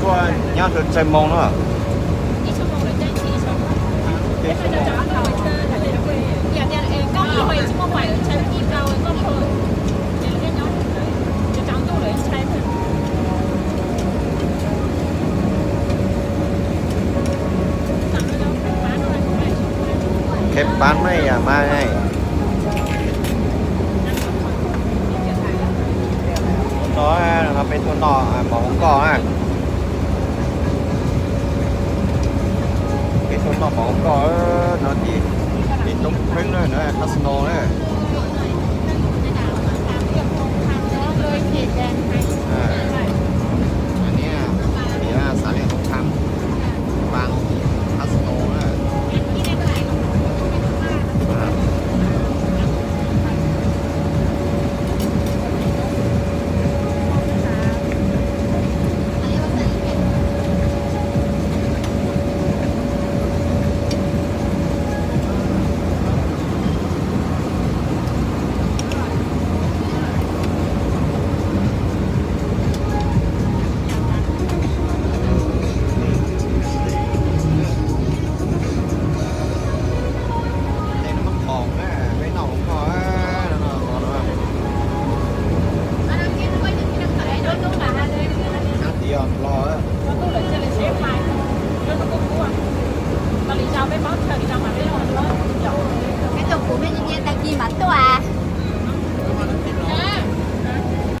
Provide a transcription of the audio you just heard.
Tuaj nyob txog moos no. Qheb pab mej yam mas. No, no peb tuaj noj mov hauv nkoj na. Peb tuaj noj mov hauv nkoj no, tij, tij Toob Pheeb na, no Casino na. Xav Liaj Toob Tham, Pab Casino na. Peb tus kuv me nyias nyias tag kis mam tuaj.